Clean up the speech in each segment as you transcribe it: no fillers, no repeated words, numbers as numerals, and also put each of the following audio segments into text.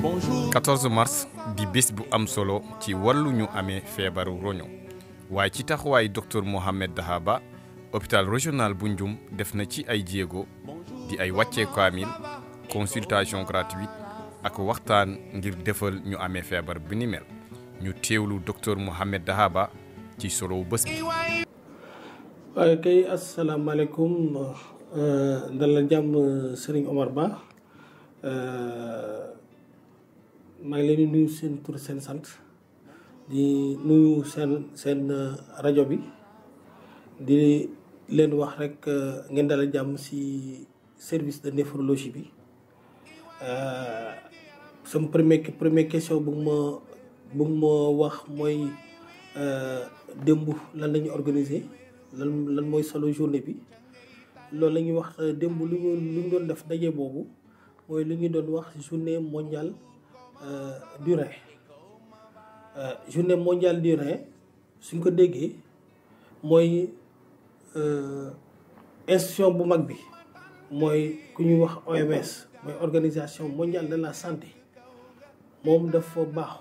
14 mars di bés bu am solo ci wàllu ñu amee feebaru roño waaye ci taxawaay docteur Mohamed Dahaba hôpital régional bu Ndioum def na ci ay jéego di ay wàccee kaamil consultation gratuite ak waxtaan ngir defal ñu amee feebar bi ni mel ñu teewlu docteur Mohamed Dahaba ci solo bés bi. waaye kay asalaamaaleykum dalal jàmm Serigne Omar Ba maa ngi leen di nuyu seen tur seen sant di nuyu seen rajo bi di leen wax rek ngeen dalal jàmm ci service de néphrologie bi sama première question bu ma wax mooy démb lan la ñu organiser lan mooy solo journée bi loolu la ñuy wax démb lu ñu doon def daje boobu mooy lu ñu doon wax journée mondiale du rein journée mondiale du rein suñ ko déggee mooy institution bu mag bi mooy ku ñuy wax OMS mooy organisation mondiale de la santé moom dafa baax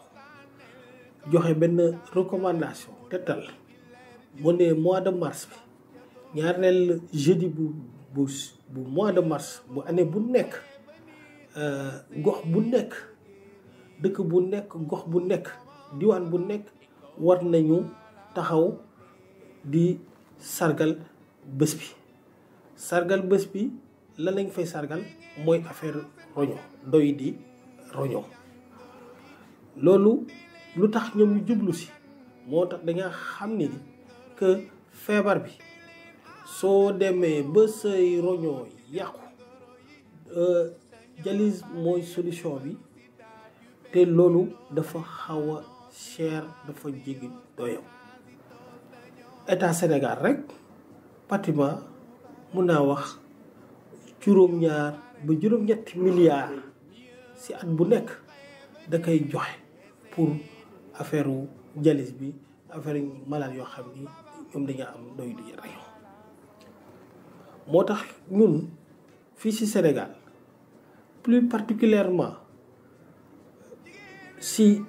joxe benn recommandation tettal mu ne mois de mars bi ñaareel jeudi bu mois de mars bu année bu nekk gox bu nekk dëkk bu nekk gox bu nekk diwaan bu nekk war nañu taxaw di sargal bés bi lan lañ fay sargal mooy affaire roño doy di roño loolu lu tax ñoom ñu jublu si moo tax danga xam ni que feebar bi soo demee ba say roño yàqu dialyse mooy solution bi te loolu dafa xaw a cher dafa jéggi doyo état Sénégal rek pratiquement mun naa wax juróom-ñaar ba juróom-ñetti milliards ci at bu nekk da koy joxe pour affaire dialyse bi affaire malade yoo xam ni ñoom dañoo am doy di rayon moo tax ñun fii ci Sénégal plus particulièrement ci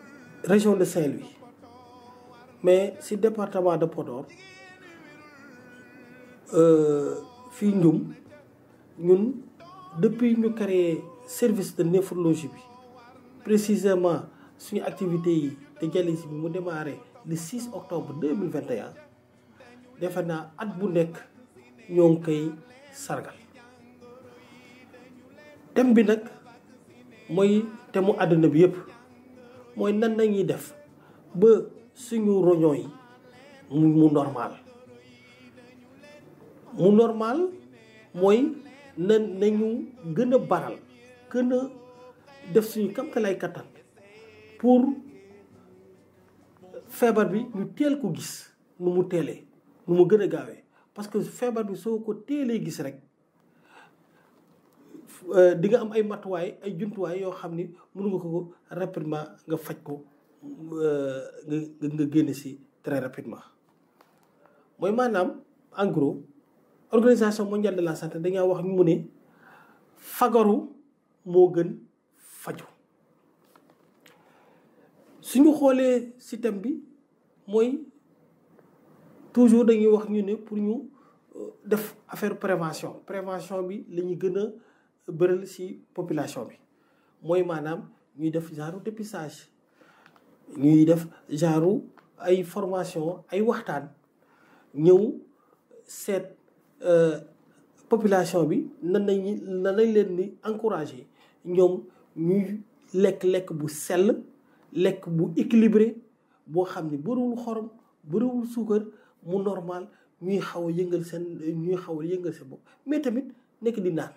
région de Saint-Louis mais ci département de Podor fii Ndioum ñun depuis ñu créé service de néphrologie bi précisément suñu activité yi de dialyse bi mu démarré le 6 octobre 2021 defe naa at bu nekk ñoo ngi koy sargal thème bi nag mooy thème mu àdduna bi yëpp mooy nan nañuy def ba suñu roño yi mu normal mooy nañu gën a baral gën a def suñu kamtalay kattan pour feebar bi ñu teel ko gis nu mu teelee nu mu gën a gaawee parce que feebar bi soo ko teelee gis rek di nga am ay matuwaay ay jumtuwaay yoo xam ni mënu nga ko rapidement nga faj ko nga génne si très rapidement mooy maanaam en gros organisation mondiale de la santé dañaa wax mu ne fagaru moo gën faju suñu xoolee système bi mooy toujours dañuy wax ñu ne pour ñu def affaire prévention bi la ñu gën a bëral ci population bi mooy maanaam ñuy def genre dépistage ñuy def genre ay formation ay waxtaan ñëw seet population bi nan lañ leen di encourager ñoom ñuy lekk bu sell lekk bu équilibré boo xam ne bëriwul xorom bëriwul suukar mu normal ñuy xaw a yëngal seen bopp mais tamit nekk di naan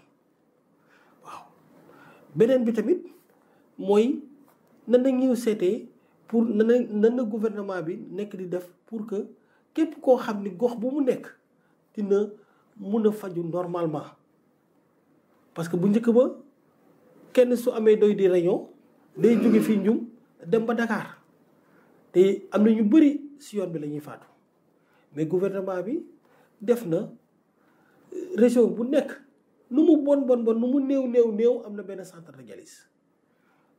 waaw beneen bi tamit mooy nan la ñuy seetee pour nan la gouvernement bi nekk di def pour que képp koo xam ni gox bu mu nekk dina mun a faju normalement parce que bu njëkk ba kenn su amee doy di rayon day jóge fii Ndioum dem ba Dakar te am na ñu bëri si yoon bi la ñuy faatu mais gouvernement bi def na région bu nekk nu mu bon nu mu néew am na benn centre de dialyse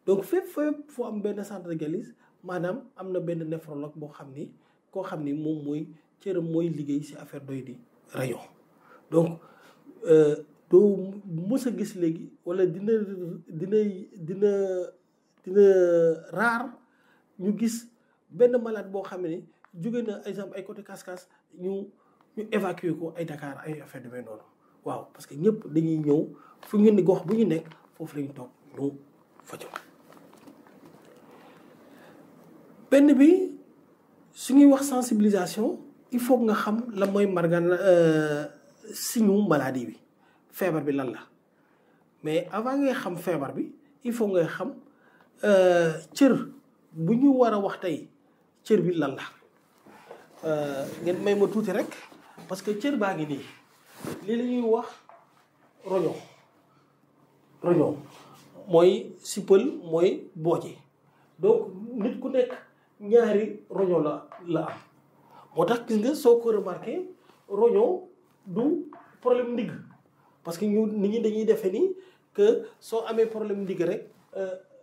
donc fépp foo am benn centre de dialyse maanaam am na benn néphrologue boo xam ni koo xam ni moom mooy cëram mooy liggéey ci affaire doy di rayon donc doo mës a gis léegi wala dina raar ñu gis benn malade boo xam ne jóge na exemple ay côté Kaskas ñu évacuer ko ay Dakar ay affaire de noonu waaw parce que ñëpp dañuy ñëw fu ñu ni gox bu ñu nekk foofu lañu toog ñu fajoo benn bi su ñuy wax sensibilisation il faut nga xam la mooy signe maladie bi feebar bi lan la mais avant ngay xam feebar bi il faut ngay xam cër bu ñu war a wax tey cër bi lan la ngeen may ma tuuti rek parce que cër baa ngi nii lii la ñuy wax roño mooy sippal mooy booje donc nit ku nekk ñaari roño la am moo tax gis nga soo ko remarqué roño du problème ndigg parce que nit ñi dañuy defee ni que soo amee problème ndigg rek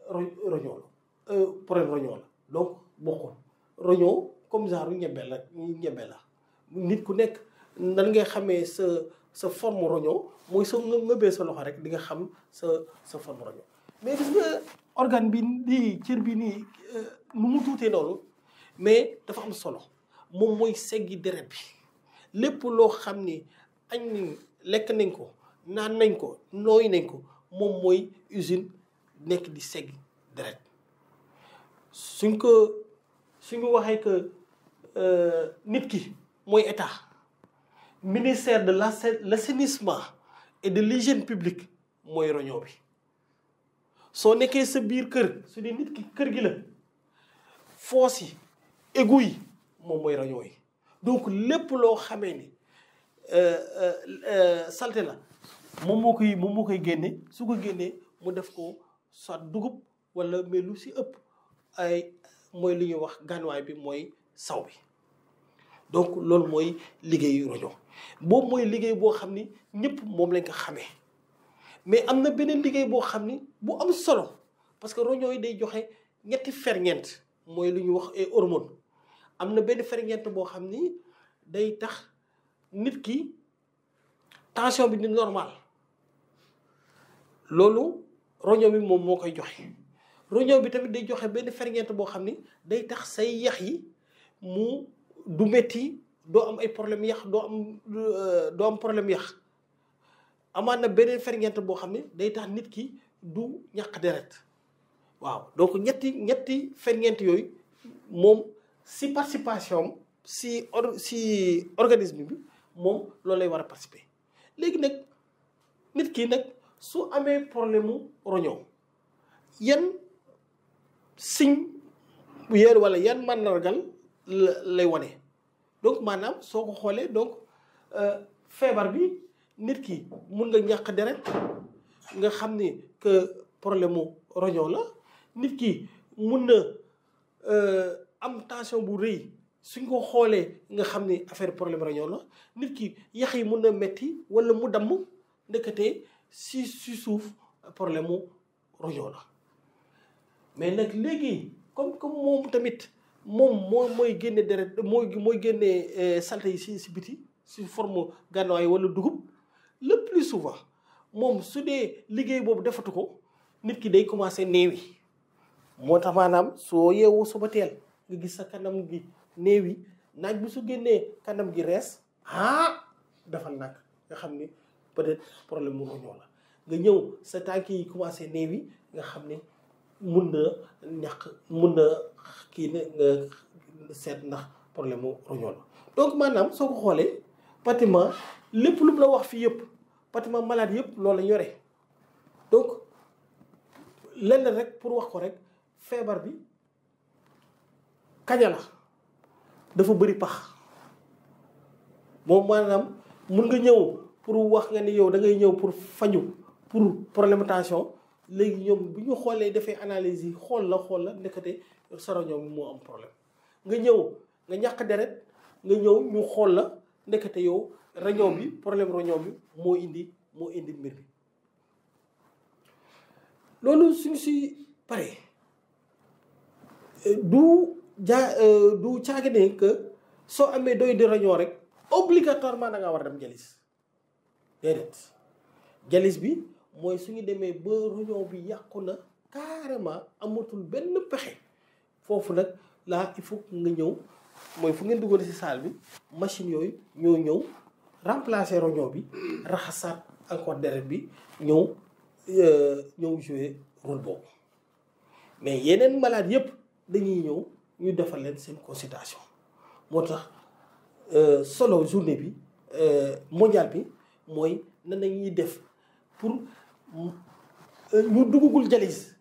roño la problème roño la donc bokkul roño comme genre ñebe la nit ku nekk nan ngay xamee sa forme roño mooy soo ngëbee sa loxo rek di nga xam sa forme roño mais gis nga organe bi di cër bi nii nu mu tuutee noonu mais dafa am solo moom mooy seggi deret bi lépp loo xam ni añ nañ lekk nañ ko naan nañ ko nooy nañ ko moom mooy usine nekk di seggi deret suñu waxee que nit ki mooy état ministère de l'assainissement et de l'hygiène publique mooy roño bi soo nekkee sa biir kër su dee nit ki kër gi la foos yi égout yi moom mooy roño yi donc lépp loo xamee ni saleté la moom moo koy génne su ko génnee mu def ko soit dugub wala mais lu si ëpp ay mooy li ñuy wax gànnuwaay bi mooy saw bi donc loolu mooy liggéeyu roño boobu mooy liggéey boo xam ni ñëpp moom lañ ko xamee mais am na beneen liggéey boo xam ni bu am solo parce que roño yi day joxe ñetti ferñeent mooy lu ñuy wax ay hormone am na benn ferñeent boo xam ni day tax nit ki tension bi di normal loolu roño bi moom moo koy joxe roño bi tamit day joxe benn ferñeent boo xam ni day tax say yax yi mu du metti doo am ay problème yax doo am problème yax amaat na beneen ferñeent boo xam ne day tax nit ki du ñàkk deret waaw donc ñetti ferñeent yooyu moom si participation si organisme bi moom loolu lay war a participer léegi nag nit ki nag su amee problème mu roño yan signe yéen wala yan màndargal lay wane donc maanaam soo ko xoolee donc feebar bi nit ki mun nga ñàkk deret nga xam ni que problème mu roño la nit ki mun na am tension bu rëy suñ ko xoolee nga xam ni affaire problème roño la nit ki yax yi mun na metti wala mu damm ndekete si suuf problème mu roño la mais nag léegi comme moom tamit moom mooy génne deret mooy génne saleté yi si biti si forme gànnaay wala dugub le plus souvent moom su dee liggéey boobu defatu ko nit ki day commencé néewi moo tax maanaam soo yeewu suba teel nga gis sa kanam gi néewi naaj bi su génnee kanam gi rees defal nag nga xam ni peut-être problème mu roño la nga ñëw sa tànk yi commencé néewi nga xam ne mun na kii ne nga seet ndax problème mu roño la donc maanaam soo ko xoolee pratiquement lépp lu mu la wax fii yëpp pratiquement malade yëpp loolu la yore donc lenn rek pour wax ko rek feebar bi kaña la dafa bëri pax moom maanaam mun nga ñëw pour wax nga ni yow da ngay ñëw pour faju pour problème tension léegi ñoom bu ñu xoolee defee analyse yi xool la ndekete sa roño bi moo am problème nga ñëw nga ñàkk deret nga ñëw ñu xool la ndekete yow roño bi problème roño bi moo indi mbir bi loolu suñ si paree du caagi ne que soo amee doy di roñoo rek obligatoirement da nga war a dem jalis déedéet jalis bi mooy suñu demee ba roñoo bi yàqu na carrément amatul benn pexe foofu nag là il faut nga ñëw mooy fu ngeen dugal ci salle bi machine yooyu ñoo ñëw remplacer roñoo bi raxasaat encore deret bi ñëw jouer rôle boobu mais yeneen malade yëpp dañuy ñëw ñu defal leen seen consultation moo tax solo journée bi mondial bi mooy nan nañuy def pour ñu duggagul jalis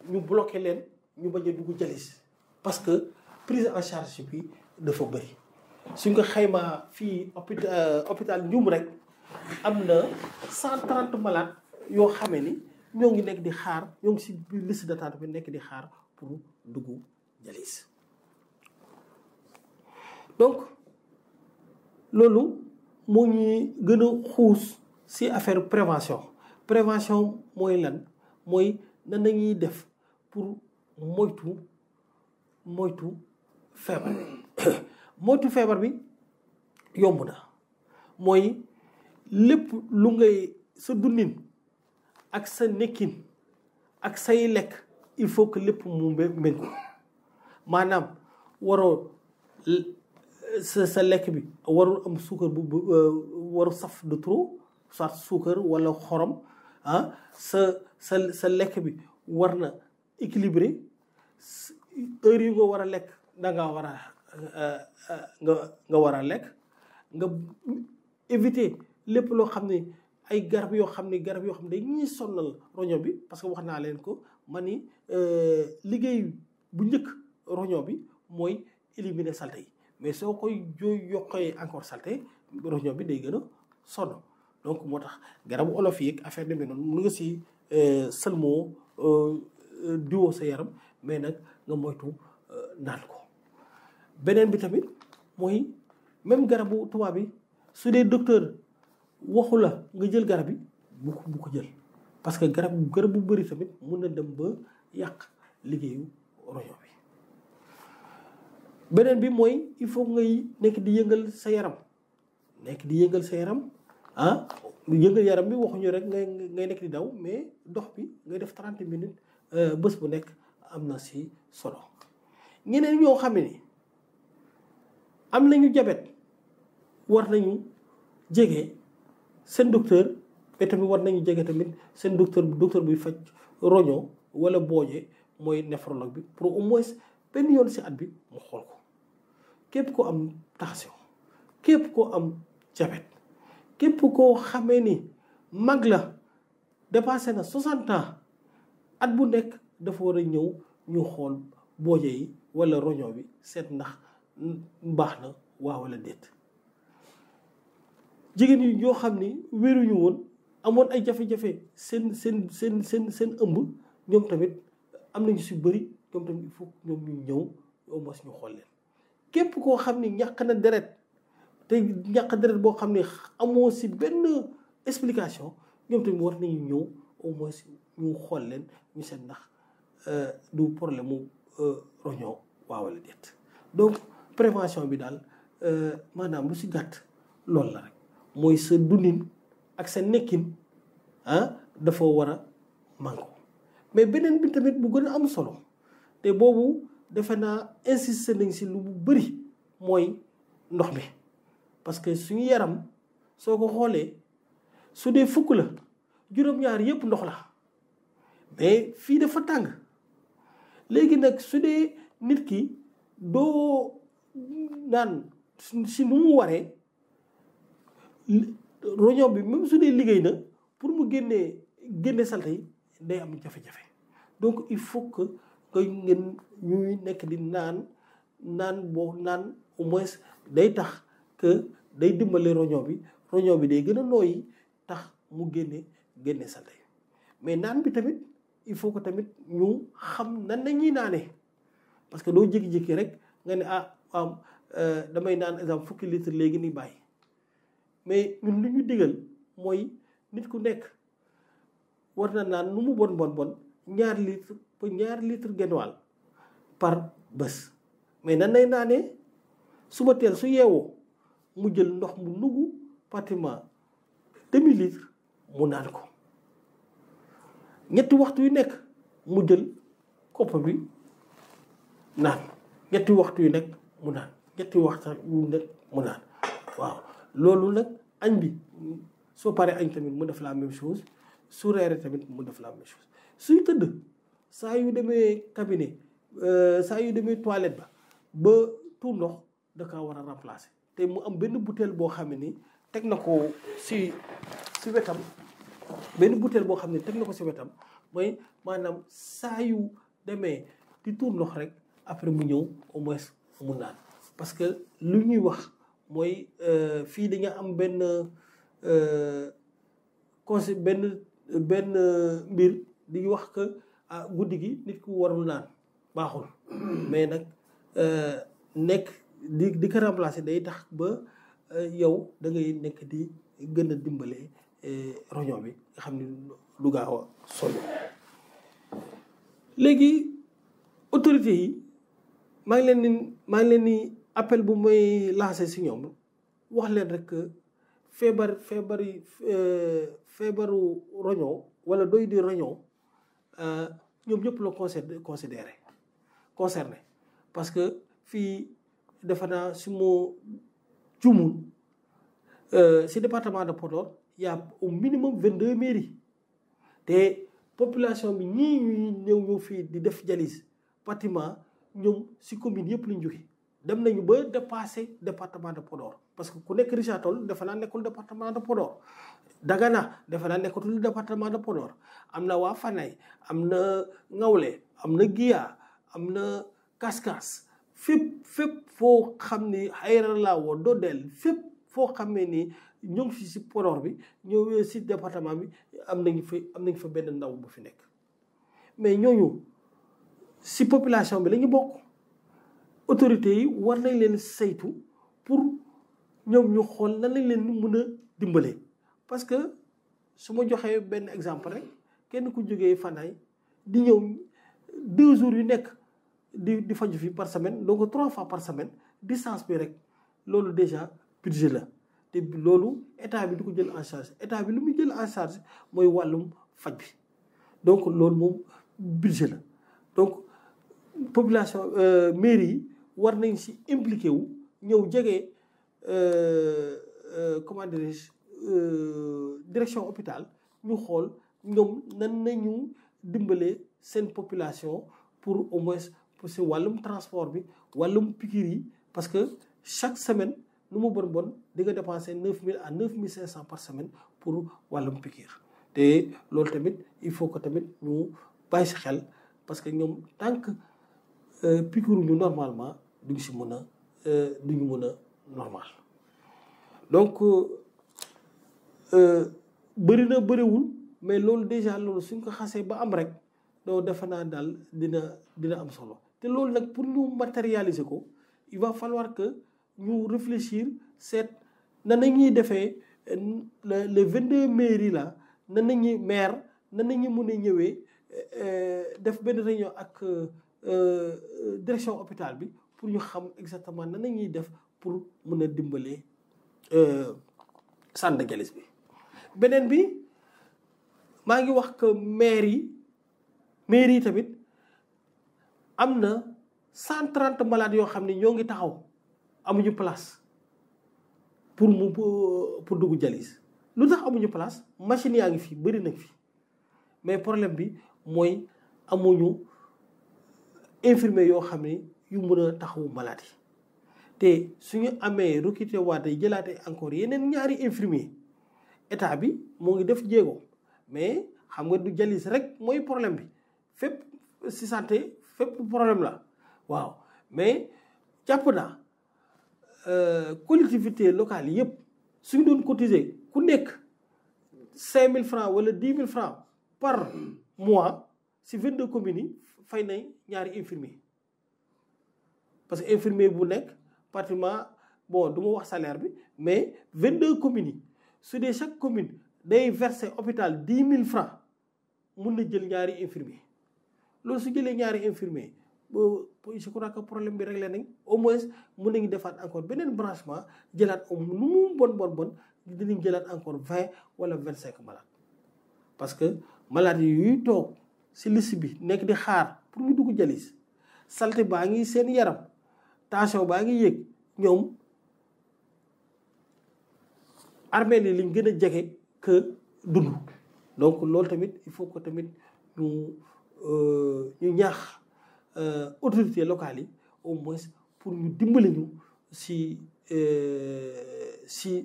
ñu bloqué leen ñu bañ a dugg jalis parce que prise en charge bi dafa bëri suñ ko xaymaa fii hôpital Ndioum rek am na 130 malades yoo xamee ni ñoo ngi nekk di xaar ñoo ngi si biir liste d'attente bi nekk di xaar pour dugg jalis donc loolu moo ñuy gën a xuus si affaire prévention mooy lan mooy nan nañuy def pour moytu feebar moytu feebar bi yomb na mooy lépp lu ngay sa dundin ak sa nekkin ak say lekk il faut que lépp mu méngoo maanaam waroo sa lekk bi warul am suukar waru saf de trop soit suukar wala xorom sa lekk bi war na équilibré heure yi nga war a lekk danga war a nga war a lekk nga éviter lépp loo xam ne ay garab yoo xam ne dañuy sonnal roño bi parce que wax naa leen ko ma ni liggéey bu njëkk roño bi mooy éliminer saleté yi mais soo koy yokkee encore saleté roño bi day gën a sonn donc moo tax garabu olof yi ak affaire demee noonu mun nga si seulement diwoo sa yaram mais nag nga moytu naan ko beneen bi tamit mooy même garabu tubaab bi su dee docteur waxu la nga jël garab bi bu ko jël parce que garab bu bëri tamit mun na dem ba yàq liggéeyu roño bi beneen bi mooy il faut ngay nekk di yëngal sa yaram yëngal yaram bi waxuñu rek ngay nekk di daw mais dox bi ngay def 30 minutes bés bu nekk am na si solo ñeneen ñoo xam ne am nañu jabet war nañu jege seen docteur mais tamit war nañu jege tamit seen docteur buy faj roño wala booje mooy néphrologue bi pour au moins benn yoon si at bi mu xool ko képp ko am tension képp ko am jabet képp koo xamee ni mag la dépassé na 60 ans at bu nekk dafa war a ñëw ñu xool booje yi wala roño bi seet ndax baax na waaw wala déet jigéen yi ñoo xam ni wéruñu woon amoon ay jafe-jafe seen ëmb ñoom tamit am nañu si bëri ñoom tamit il faut ñoom ñu ñëw au moins ñu xool leen képp koo xam ni ñàkk na deret te ñàkk deret boo xam ne amoo si benn explication ñoom tamit war nañu ñëw au moins ñu xool leen ñu seet ndax du problème mu roño waaw wala déet donc prévention bi daal maanaam lu si gàtt loolu la rek mooy sa dundin ak sa nekkin dafa war a manko mais beneen bi tamit bu gën a am solo te boobu defe naa insister nañ si lu bëri mooy ndox mi parce que suñu yaram soo ko xoolee su dee fukk la juróom-ñaar yëpp ndox la mais fii dafa tàng léegi nag su dee nit ki doo naan si nu mu waree roño bi même su dee liggéey na pour mu génne salte yi day am jafe-jafe donc il faut que ngeen ñuy nekk di naan au moins day tax que day dimbale roño bi day gën a nooyi tax mu génne salte yi mais naan bi tamit il faut que tamit ñu xam nan la ñuy naanee parce que doo jékki-jékki rek nga ne damay naan exemple fukki litre léegi ni bàyyi mais ñun lu ñu digal mooy nit ku nekk war na naan nu mu bon 2 litre ba 2 litre genn wàll par bés. mais nan lay naanee suba teel su yeewoo mu jël ndox mu nugg pratiquement demi-litre mu naan ko ñetti waxtu yu nekk mu jël kopp bi naan ñetti waxtu yu nekk mu naan ñetti waxtu yu nekk mu naan waaw loolu nag añ bi soo paree añ tamit mu def la même chose su reeree tamit mu def la même chose suy tëdd saa yu demee cabinet saa yu demee toilette ba tuur ndox da kaa war a remplacer te mu am benn bouteille boo xam ne ni teg na ko si wetam benn bouteille boo xam ne teg na ko si wetam mooy maanaam saa yu demee di tuur ndox rek après mu ñëw au moins mu naan parce que lu ñuy wax mooy fii dañu am benn conseil benn mbir di wax que guddi gi nit ku warul naan baaxul mais nag nekk di ko remplacer day tax ba yow da ngay nekk di gën a dimbale roño bi nga xam ne lu gaaw a solo léegi autorité yi maa ngi leen ni appel bu may lancé si ñoom wax leen rek feebaru roño wala doy di roño ñoom ñëpp la concerné parce que fii defe naa si moo jumul si département de Podor y a au minimum 22 mairies te population bi ñii ñëw fii di def dialyse pratiquement ñoom si commune yëpp lañ jóge dem nañu ba dépassé département de Podor parce que ku nekk Richard Toll defe naa nekkul département de Podor Dagana defe naa nekkatul département de Podor am na waa Fanay am na Ngawle am na Guiya am na Kaskas fépp foo xam ni Aéré Lao Dodel fépp foo xam ne ni ñoo ngi fi si Podor bi ñëw si département bi am nañ fa benn ndaw bu fi nekk mais ñooñu si population bi la ñu bokk autorités yi war nañ leen saytu pour ñoom ñu xool nan lañ leen mën a dimbale parce que su ma joxee benn exemple rek kenn ku jógee Fanaay di ñëw 2 jours yu nekk di faju fi par semaine donc 3 fois par semaine distance bi rek loolu déjà budget la te loolu état bi du ko jël en charge état bi lu muy jël en charge mooy wàllum faj bi donc loolu moom budget la donc population mairie yi war nañ si impliqué wu ñëw jege comment dirais-je direction hôpital ñu xool ñoom nan nañu dimbale seen population pour au moins pour si wàllum transport bi wàllum piqûre yi parce que chaque semaine nu mu bon di nga dépenser 9000 à 9500 par semaine pour wàllum piqûre te loolu tamit il faut que tamit ñu bàyyi si xel parce que ñoom tant que piqûre ñu normalement duñu si mën a normal donc bëri na bëriwul mais loolu déjà loolu suñ ko xasee ba am rek doo defe naa daal dina am solo te loolu nag pour ñu matérialiser ko il va falloir que ñu réfléchir seet nan nañuy defee les 22 mairies là nan nañuy maire nan nañu mën a ñëwee def benn réunion ak direction hôpital bi pour ñu xam exactement nan nañuy def pour mën a dimbale centre de dialyse bi beneen bi maa ngi wax que maire yi tamit am na 130 malades yoo xam ne ñoo ngi taxaw amuñu place pour dugg dialyse lu tax amuñu place machine yaa ngi fi bëri nañ fi mais problème bi mooy amuñu infirmier yoo xam ne yu mën a taxawu malade yi te suñu amee recruter waate jëlaate encore yeneen ñaari infirmier état bi moo ngi def jéego mais xam nga du dialyse rek mooy problème bi fépp si santé fépp problème la waaw mais jàpp naa collectivité locale yëpp suñu doon cotiser ku nekk 5000 francs wala 10 000 francs par mois si 22 communes yi fay nañ ñaari infirmier parce que infirmier bu nekk pratiquement bon du ma wax salaire bi mais 22 communes yi su dee chaque commune day verser hôpital 10 000 francs mun na jël ñaari infirmier loolu su jëlee ñaari infirmier je crois que problème bi réglé nañ au moins mën nañu defaat encore beneen branchement jëlaat nu mu bon dinañ jëlaat encore 20 wala 25 malades parce que malades yi yuy toog si liste bi nekk di xaar pour ñu dugg dialyse salte baa ngi seen yaram tension baa ngi yéeg ñoom armée li liñ gën a jege que dund donc loolu tamit il faut que tamit ñu ñaax autorités locales yi au moins pour ñu dimbali ñu si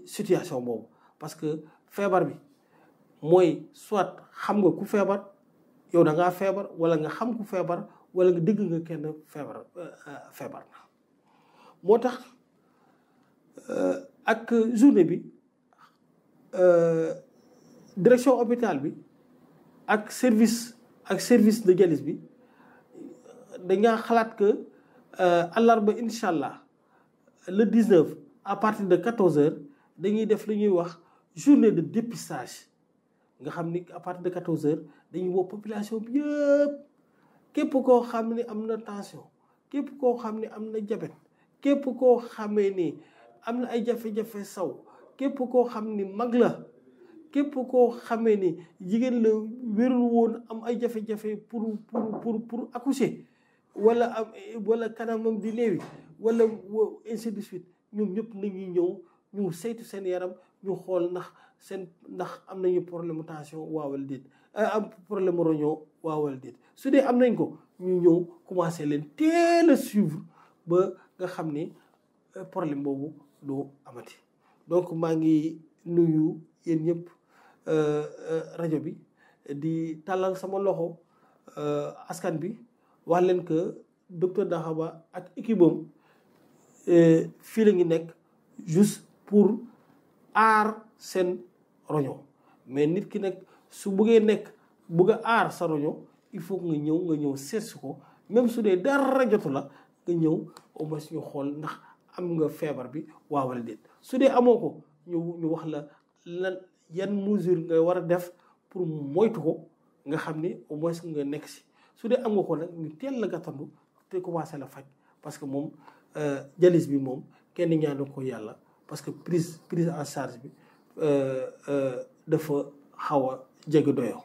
situation boobu parce que feebar bi mooy soit xam nga ku feebar yow da ngaa feebar wala nga xam ku feebar wala nga dégg nga kenn feebar na moo tax ak journée bi direction hôpital bi ak service de dialyse bi dañaa xalaat que àllarba incha allah le 19 à partir de 14h dañuy def lu ñuy wax journée de dépistage nga xam ni à partir de 14h dañuy woo population bi yëpp képp koo xam ni am na tension képp koo xam ni am na diabète képp koo xamee ni am na ay jafe-jafe saw képp koo xam ni mag la képp koo xamee ni jigéen la wérul woon am ay jafe-jafe pour accoucher wala kanamam di néewi wala ainsi de suite ñoom ñëpp nañuy ñëw ñu saytu seen yaram ñu xool ndax am nañu problème tension waaw wala déet am problème roño waaw wala déet su dee am nañ ko ñu ñëw commencé leen teel a suivre ba nga xam ni problème boobu doo amati donc maa ngi nuyu yéen ñëpp rajo bi di tàllal sama loxo askan bi wax leen que docteur Dahaba ak équipe am fii la ngi nekk juste pour aar seen roño mais nit ki nag su bëgg a aar sa roño il faut que nga ñëw seetsi ko même su dee dara jotu la nga ñëw au moins ñu xool ndax am nga feebar bi waaw wala déet su dee amoo ko ñu wax la lan yan mesure nga war a def pour moytu ko nga xam ni au moins nga nekk si su dee am nga ko nag ñu teel la gàttandu te commencé la faj parce que moom dialyse bi moom kenn ñaanu ko yàlla parce que prise en charge bi dafa xaw a jege doyoo